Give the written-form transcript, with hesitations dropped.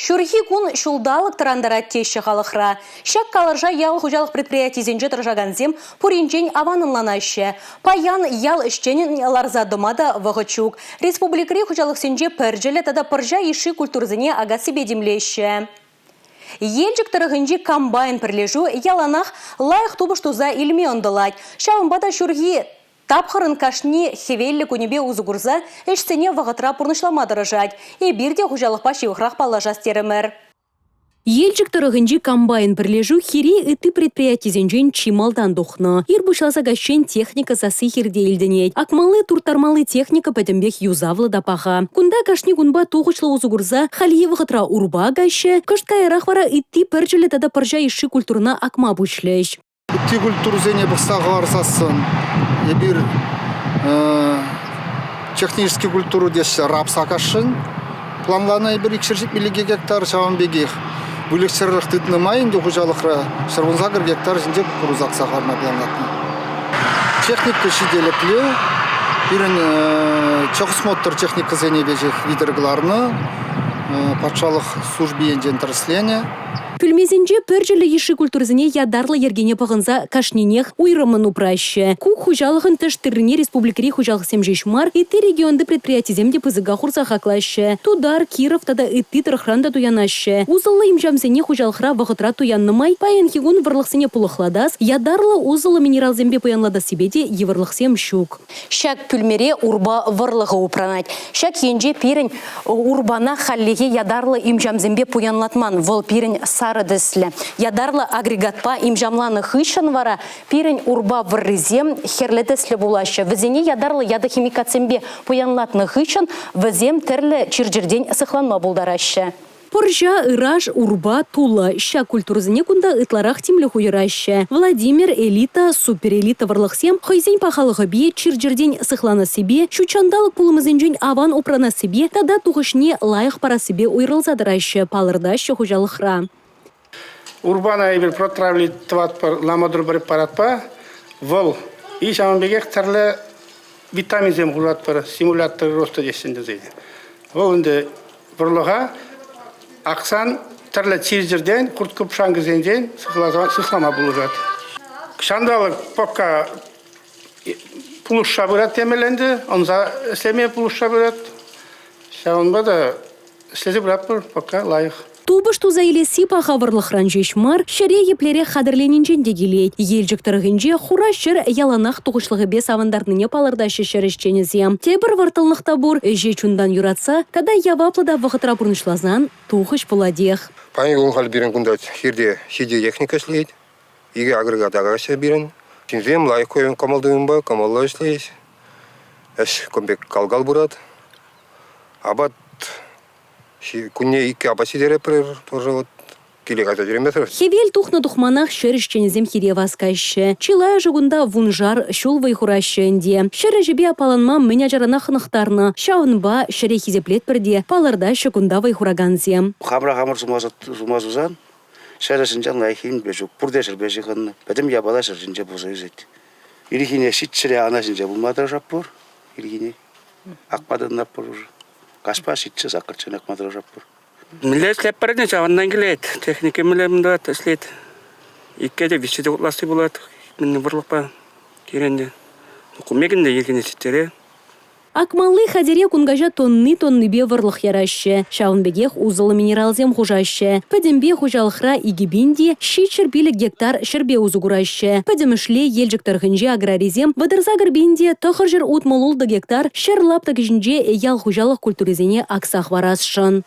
Ҫурхи кун ҫулталӑк тӑрантарать теҫҫӗ халӑхра. Ҫак каларӑша ял хуҫалӑх предприятийӗсенче тӑрӑшакансем пуринчен аван ӑнланаҫҫӗ. Паян ял ӗҫченӗн ларса тӑма та вӑхӑт ҫук. Республикӑри хуҫалӑхсенче пӗрчӗллӗ тата пӑрҫа йышши культурӑсене акассипе тимлеҫҫӗ. Елчӗк тӑрӑхӗнчи «Комбайн» пӗрлешӳ яланах лайӑх тупӑш туса илме ӑнтӑлать. Ҫавӑнпа та ҫурхи Тапхӑрӑн кашни хӗвеллӗ кунӗпе усӑ курса ӗҫсене вӑхӑтра пурнӑҫлама тӑрӑшать. Эпир те хуҫалӑхпа ҫывӑхрах паллашас терӗмӗр. Елчӗк тӑрӑхӗнчи «Комбайн» пӗрлешӳ хире ытти предприятисенчен чи малтан тухнӑ. Ир пуҫласа каҫчен техника сасси хирте илтӗнет. Акмалли, турттармалли техника пӗтӗмпех юсавлӑ та паха. Кунта кашни кунпа тухӑҫлӑ усӑ курса хальхи вӑхӑтра урпа акаҫҫӗ, кӑшт каярах вара ытти пӗрчӗллӗ тата пӑрҫа йышши культурӑна акма пуҫлӗҫ. Ытти культурӑсене пӑхса хӑварсассӑн эпир технический культура теҫҫӗ, рапс акасшӑн. Планланӑ эпир 272 гектар, ҫавӑн пекех выльӑх-чӗрлӗх тытнӑ май ӗнтӗ хуҫалӑхра 118 гектар ҫинче куккурус акса хӑварма планлатнӑ. Техника ҫителӗклӗ. Пирӗн техосмотр техникӑсене веҫех витӗр кӑларнӑ, патшалӑх служби енчен тӗрӗсленӗ. Пӳлмесенче пӗрчӗллӗ йышши культурӑсене ятарлӑ йӗркене пӑхӑнса кашнинех уйрӑммӑн упраҫҫӗ. Ку хуҫалӑхӑн тӗш тыррине республикӑри хуҫалӑхсем ҫеҫ мар, ытти регионти предприятисем те пысӑка хурса хаклаҫҫӗ. Тутар, Киров тата ытти тӑрӑхран та туянаҫҫӗ. Усӑллӑ им-ҫамсене хуҫалӑхра вӑхӑтра туяннӑ май паянхи кун вӑрлӑхсене пулӑхлатас, ятарлӑ усӑллӑ минералсемпе пуянлатассипе те йывӑрлӑхсем ҫук. Ҫак пӳлмере урпа вӑрлӑхӗ упранать. Ҫак енче пирӗн урпана хальлӗхе ятарлӑ имҫамсемпе пуянлатман. Вӑл пирӗн сарӑ тӗслӗ. Ятарлӑ агрегатпа имҫамланӑ хыҫҫӑн вара пирӗн урпа вӑррисем хӗрлӗ тӗслӗ пулаҫҫӗ. Вӗсене ятарлӑ ядохимикатсемпе пуянлатнӑ хыҫҫӑн вӗсем тӗрлӗ чир-чӗртен сыхланма пултараҫҫӗ. Пӑрҫа, ыраш, урпа, тулӑ. Ҫак культурӑсене кунта ытларах тимлӗх уйӑраҫҫӗ. Владимир, элита, суперэлита вӑрлӑхсем хӑйсен пахалӑхӗпе, чир-чӗртен сыхланассипе, ҫут ҫанталӑк пулӑмӗсенчен аван упранассипе тата тухӑҫне лайӑх парассипе уйрӑлса тӑраҫҫӗ, палӑртаҫҫӗ хуҫалӑхра. Урпана эпир протравлить тӑватпӑр ламодур препаратпа. Вӑл и ҫавӑн пекех тӗрлӗ витаминсем хушатпӑр, стимулятор роста теҫҫӗ ӗнтӗ. Вӑл ӗнтӗ вӑрлӑха аксан тӗрлӗ чир-чӗртен, хурт-кӑпшанкӑсенчен сыхлама пулӑшать. Ҫанталӑк пока пулӑшса пырать темелле ӗнтӗ, ӑнса ӗҫлеме пулӑшса пырать. Ҫавӑнпа та ӗҫлесе пыратпӑр, пока лайӑх. Тупӑш туса илесси паха вӑрлӑхран ҫеҫ мар, ҫӗре еплерех хатӗрленинчен те килет. Елчӗк тӑрӑхӗнче хура ҫӗр яланах тухӑҫлӑхӗпе савӑнтарнине палӑртаҫҫӗ ҫӗр ӗҫченӗсем. Тепӗр вӑрттӑнлӑх та пур, ӗҫе чунтан юратса тата яваплӑ та вӑхӑтра пурнӑҫласан тухӑҫ пулатех. Паянхи кун халь пирӗн кунта хирте ҫичӗ техника ӗҫлет, икӗ агрегат акаҫҫӗ пирӗн. Ҫынсем лайӑх кӑмӑл-туйӑмпа кӑмӑллӑ ӗҫлеҫ. Ӗҫ кун пек кал-кал пырать. Апат Кунне иккӗ апат ҫитеретпӗр тоже вот киле кайса ҫӳреместӗр. Хӗвел тухнӑ-тухманах ҫӗр ӗҫченӗсем хире васкаҫҫӗ. Чылайӑшӗ кунта вуншар ҫул вӑй хураҫҫӗ ӗнтӗ. Ҫӗр ӗҫӗпе аппаланма мӗн ачаранах хӑнӑхтарнӑ. Ҫавӑнпа ҫӗре хисеплетпӗр те, палӑртаҫҫӗ кунта вӑй хуракансем. Хамӑра хамӑр сума сусан ҫӗр ӗҫӗнчен лайӑххи ҫук. Пурте ҫӗрпе ҫыхӑннӑ. Пӗтӗм япала ҫӗр ҫинче пулса ӳсет. Ирхине ҫиччӗре ана ҫинче пулма тӑрӑшатпӑр. Ирхине. Акма тытӑнатпӑр уже. Каҫпа ҫитсе саккӑрччен акма тӑрӑшатпӑр. Мӗнле ӗҫлетпӗр ӗнтӗ, ҫавӑнтан килет. Техника мӗнле тӑвать, ӗҫлет. Икке те, виҫҫе те утласси пулать. Мӗнле вӑрлӑхпа килӗннӗ. Кумек ӗнтӗ ирхине ҫиттере. Акмалли хатӗре кун каҫа тонни-тоннипе вӑрлӑх яраҫҫӗ. Ҫавӑн пекех усӑллӑ минералсем хушаҫҫӗ. Пӗтӗмпе хуҫалӑхра 2000 те 705 гектар ҫӗрпе усӑ кураҫҫӗ. Пӗтӗмӗшле Елчӗк тӑрӑхӗнчи аграрисем 38 пин те 966 гектар ҫӗр лаптӑкӗ ҫинче ял хуҫалӑх культурисене акса хӑварасшӑн.